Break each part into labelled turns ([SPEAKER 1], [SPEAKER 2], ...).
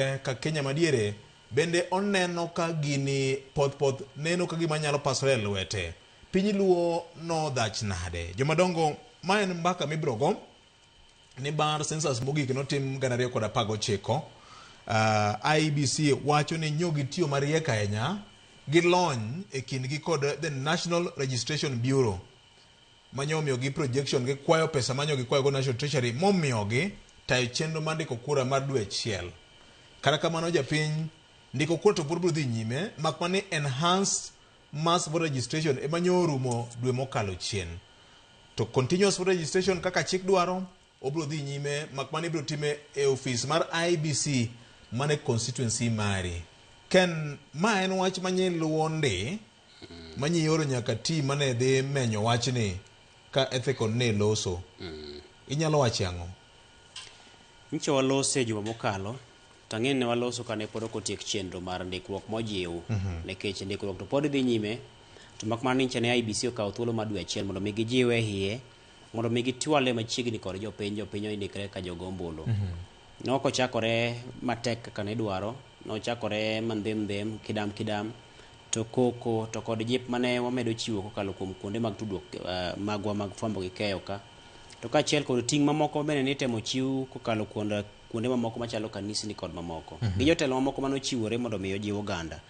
[SPEAKER 1] Ka Kenya madiere bende oneno ka gini poth poth neno ka gima nyalo pasore e lwete. Piny Luo nodhach nade? Jomadongo, ma en mbaka mibiro go ni bar census mogik notim 2019. IEBC wacho ni nyo gitiyo mariek ahinya gi lony e kindgi kod the National Registration Bureau manyo omiyogi projection gikwayo pesa manyo gikwayo go National Treasury momiyogi tayo chenro mar ndiko kura mar dwe achiel. Kata kamano japiny ndiko kura to pod biro dhi nyime mak mana ni enhanced mass voter registration ema nyo orumo dwe mokalo chien. To continuous voter registration kaka chik dwaro obiro dhi nyime mak mana ibiro time e ofis mar IEBC mane constituency mari. Ken, ma en wach manye luwo ndi manyi ioro nyaka team mane dhi menyo wachni ka Ethekon ne loso. Inyalo wache ang'o?
[SPEAKER 2] Nyicha waloso e juma mokalo, to ang'e ni ne waloso kane pod ok otiek chenro mar ndikruok mojiw nikech ndikruok to pod dhi nyime to mak mana ni nyicha ne IEBC okawo thuolo mar dwe achiel mondo mi gijiwe iye mondo mi gitwale machiegni kod jopiny, jopiny ondikre ka jogo ombulu. Ne ok ochakore matek kaka ne idwaro, nochakore mandhem ndhem, kidam kidam, to koko to kod jip mane wamedo chiwo kokalo kuom kuonde mag tudruok magwa mag fwambo gi keyo ka. To kaachiel kod ting' mamoko bende nitemo chiw kokalo kuond kuonde mamoko machalo kanisni kod mamoko. Gi jotelo mamoko mane ochiwore mondo mi ojiw oganda.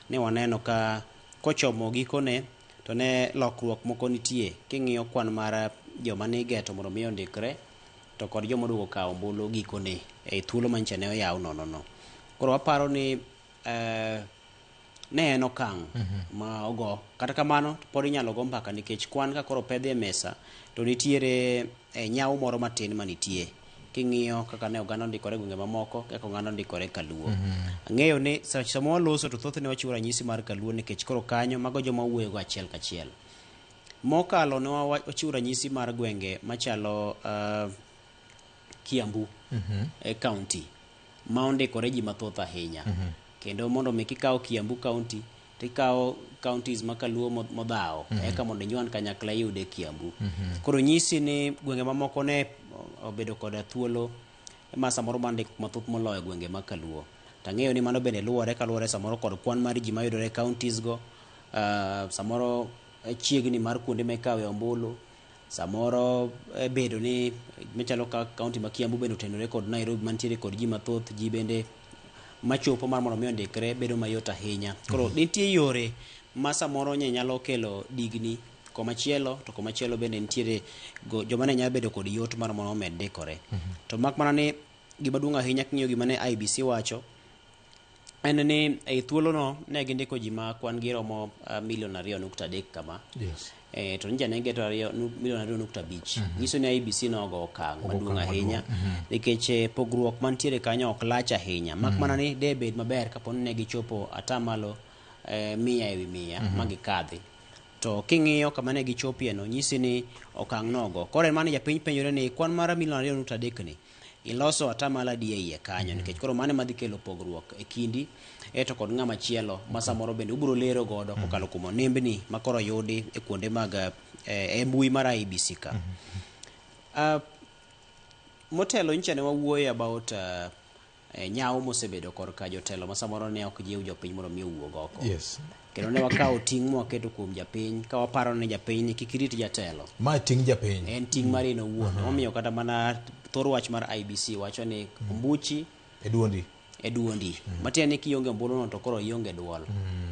[SPEAKER 2] Ne waneno ka kochomo gikone to ne lokruok moko nitie king'iyo kwan mar joma ne igeto mondo mi ondikre to kod joma oduogo kawo ombulu gikone e thuolo manyicha ne oyaw nono no. Koro waparo ni ne en okang' ma ogo. Kata kamano to pod inyalo go mbaka nikech kwan ka koro opedhi e mesa to nitiere e nyawo moro matin manitie. King'iyo kaka ne oganda ondikore e gwenge mamoko, kaka oganda ondikore Kaluo. Ang'eyo ni sama waloso to thothne wachiwo ranyisi mar Kaluo nikech koro kanyo mago joma wawuoyogo achiel kachiel. Mokalo ne wachiwo ranyisi mar gwenge machalo Kiambu e county ma ondikore ji mathoth ahinya. Kendo mondo mi kikawo Kiambu county to ikawo counties ma Kaluo modhawo eka mondo inywan kanyakla iyude Kiambu. Koro nyisi ni gwenge mamoko ne obedo koda thuolo ma samoro mar ndikruok mathoth moloyo gwenge ma Kaluo. To ang'eyo ni mano bende luwore kaluwore samoro kod kwan mar ji mayudore e counties go, samoro chiegni mar kuonde ma ikawe ombulu, samoro bedo ni machalo ka county ma Kiambu bende otenore kod Nairobi mantiere kod ji mathoth, ji bende machopo mar mondo mi ondikre bedo mayot ahinya. Koro nitie yore ma samoro nye nyalo kelo digni komachielo to komachielo bende nitiere joma ne nyalo bedo kod yot mar mondo omed ndikore. To mak mana ni gima duong' ahinya king'iyo gima ne IEBC wacho en ni e thuolono ne gindiko ji ma kwan gi romo milion 2.3 kama. To nyicha ne gigeto milion 2.5. Nyiso ni IEBC nogo okang' maduong' ahinya nikech pogruok mantiere kanyo ok lach ahinya. Mak mana ni de bed maber kapo ni ne gichopo atamalo 100 ewi 100 ma gikadhi. To king'iyo kama ne gichopie no nyisi ni okang' nogo. Koro en mana ni japiny penjore ni kwan mar milion 2.3 ni iloso atamalo adi e iye kanyo nikech koro mano ema dhi kelo pogruok e kindi e to kod ng'ama chielo ma samoro bende ubiro lero godo kokalo kuom nembni ma koro oyudi e kuonde mag e mbui mar IEBC ka. Motelo nyicha ne wawuoyo about nyawo mosebedo korka jotelo ma samoro ne ok jiw jopiny mondo mi owuog oko. Kendo ne wakawo ting' mwaketo kuom japiny ka waparo ni japiny ni kik irit jatelo.
[SPEAKER 1] Ma ting' japiny.
[SPEAKER 2] En ting' mari en owuon. Emomiyo kata mana thor wach mar IEBC wacho ni ombuchi
[SPEAKER 1] E duondi.
[SPEAKER 2] E duondi. Matiende ni kionge ombulu no to koro ionge duol.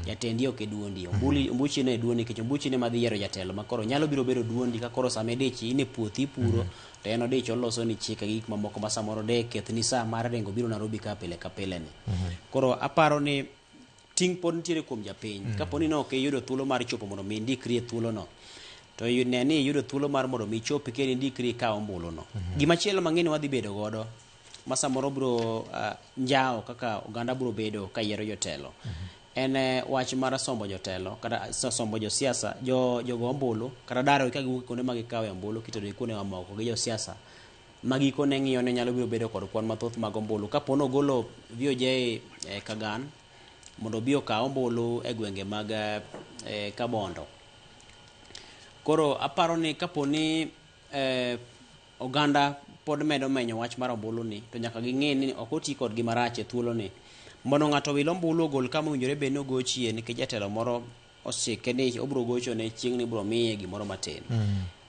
[SPEAKER 2] Jatendi ok e duondi. Ombuchi ne e duondi nikech ombuchi ne madhi yiero jatelo ma koro nyalo biro bedo duondi ka koro sama idich in e puothi ipuro to en odich oloso ni chike gi gik mamoko ma samoro de kethni saa mar ringo biro Nairobi ka pile ka pile ni. Koro aparo ni ting' pod nitiere kuom japiny. Kapo ni ne ok iyudo thuolo mar chopo mondo mi indikri e thuolo no, to ne ni iyudo thuolo mar mondo mi ichopi kendo indikri ikaw ombulu no. Gima chielo mang'e ni wadhi bedo godo ma samoro biro njawo kaka oganda biro bedo ka yiero jotelo. En wach mar sombo jotelo kata sombo josiasa, jogo ombulu kata daro ka giwuok kuonde ma gikawe ombulu kitero gi kuonde mamoko gi josiasa ma gikone ng'iyo ni nyalo biro bedo kod kwan mathoth mag ombulu kapo ni ogolo VOJ Kagan mondo obi okaw ombulu e gwenge mag Kabondo. Koro aparo ni kapo ni oganda pod medo menyo wach mar ombulu ni to nyaka ging'e ni ok oti kodgi marach e thuoloni. Mondo ng'ato owil ombulu ogol kama owinjore bed ni ogochie nikech jatelo moro osike ni obiro gochone chieng' ni ibiro miye gimoro matin.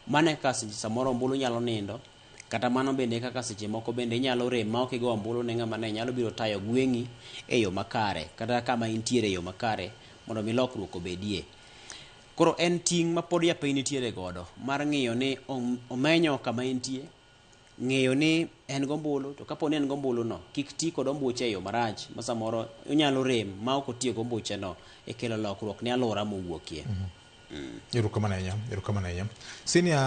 [SPEAKER 2] Mano e kaka samoro ombulu nyalo nindo kata mano bende kaka seche moko bende inyalo rem ma ok igo ombulu ne ng'ama ne nyalo biro tayo gweng'i e yo makare kata kama intiere e yo makare mondo mi lokruok obedie. Koro en ting' ma pod japiny nitiere godo mar ng'iyo ni omenyo kama entie, ng'eyo ni en gombulu to kapo ni en gombulu no kik ti kod ombuche e yo marach ma samoro onyalo rem ma ok otiyo gombuche no e kelo lokruok ne alwora mowuokie.
[SPEAKER 1] Erokamano ahinya, erokamano ahinya. Senior.